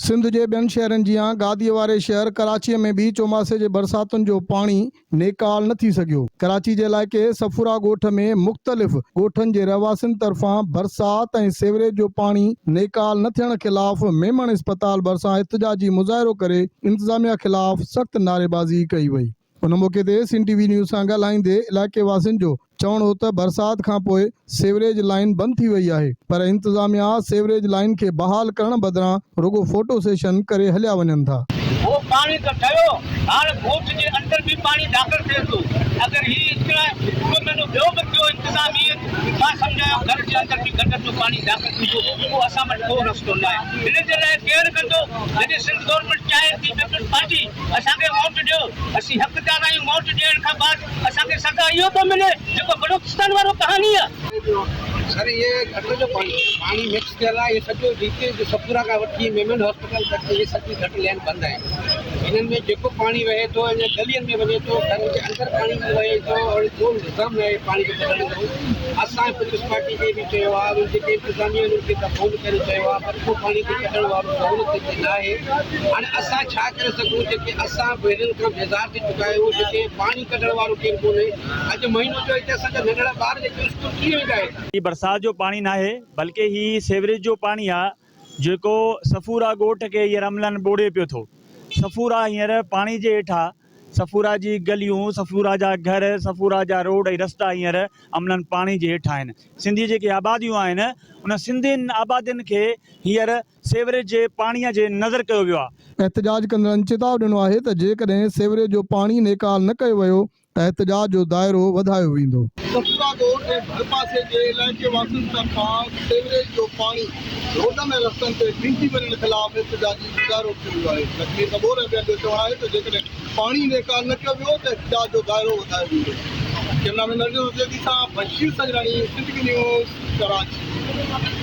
سنڌ جي ٻين شهرن جيان گاديء واري شهر ڪراچيء ۾ به چوماسي جي برساتن جو پاڻي نيڪال نه ٿي سگهيو. ڪراچي جي علائقي صفورا ڳوٺ ۾ مختلف ڳوٺن جي رهواسين طرفان برسات ۽ سيوريج جو پاڻي نيڪال نه ٿيڻ خلاف ميمڻ اسپتال ڀرسان احتجاجي مظاهرو ڪري انتظاميا خلاف سخت نعريبازي ڪئي وئي. ان موقعي تي سنڌ ٽي وي نيوز سان ڳالهائيندي علائقي واسين جو چوڻ هو ته برسات کانپوء سيوريج لائين بند ٿي وئي آهي پر انتظاميا سيوريج لائين کي بحال ڪرڻ بدران رڳو فوٽو سيشن ڪري هليا وڃن ٿا. هو پاڻي ته ٺهيو هاڻ ڳوٺ جي اندر به پاڻي داخل ٿئي ٿو اگر هي اطلاع هڪ مهينو ٻيو به ٿيو انتظام ائين مان سمجهايو گهر جي اندر به گٽر جو پاڻي داخل ٿيندو پوء اسان وٽ ڪو رستو ناهي ان جي لاء ڪير ڪندو جڏهن سنڌ گورنمينٽ چاهي ٿي پيپلز پارٽي اسان کي ووٽ ڏيو، اسين حقدار آهيون، ووٽ ڏيڻ کان بعد اسان کي سزا اهو ٿو ملي جيڪو بلوچستان وارو ڪهاڻي آهي. سر اهي گٽر جو پاڻي پاڻي مڪس ٿيل آهي اهي سڄو جتي جو صفورا کان وٺي ميمن هاسپيٽل تڪ اهي سڄي گٽر لين بند آهن انهن ۾ جيڪو پاڻي وهي ٿو ان گلين ۾ وڃي ٿو گهرن جي اندر پاڻي به وهي ٿو اور ڪو نظام ناهي پاڻي جو ڪڍڻ جو اسان پيپلز پارٽي کي به چيو آهي انهن جيڪي انتظاميه انهن کي ته فون ڪري چيو آهي پر اهو پاڻي کي ڪڍڻ وارو سهولت هتي ناهي. هاڻي اسان ڇا ڪري سگهون جيڪي اسان به هنن کان بيزار ٿي چڪا آهيون جيڪي پاڻي ڪڍڻ وارو ڪير ڪونهي اڄ مهينو ٿيو هتي اسان جا ننڍڙا ٻار جيڪي اسڪول ڪيئن ويندا هتان. هي برسات جو پاڻي ناهي بلڪه هي سيوريج جو پاڻي آ جيڪو صفورا ڳوٺ کي هينئر عملن ٻوڙي پيو ٿو صفورا هينئر پاڻي جي هيٺ آ صفورا جي گليون صفورا جا گهر صفورا جا روڊ ۽ رستا هينئر عملن پاڻي جي هيٺ آهن سنڌي جيڪي آباديون آهن ان سنڌين آبادين کي هينئر سيوريج جي پاڻي جي نظر ڪيو ويو آهي. احتجاج ڪندڙن چتاء ڏنو آهي ته جيڪڏهن سيوريج جو پاڻي نيڪال نه ڪيو ويو ته احتجاج جو دائرو وڌايو ويندو. صفورا ڳوٺ ۽ ڀرپاسي جي علائقي واسين طرفان سيوريج جو پاڻي روڊن ۽ رستن تي بيهجي وڃڻ خلاف احتجاجي مظاهرو ڪيو ويو آهي. لکمير ڪٻور ۽ ٻين جو چوڻ آهي ته جيڪڏهن پاڻي نيڪال نه ڪيو ويو ته احتجاج جو دائرو وڌايو ويندو. ڪئميرا مين ارجن زيدي سان بشير سنجراڻي، سنڌ نيوز، ڪراچي.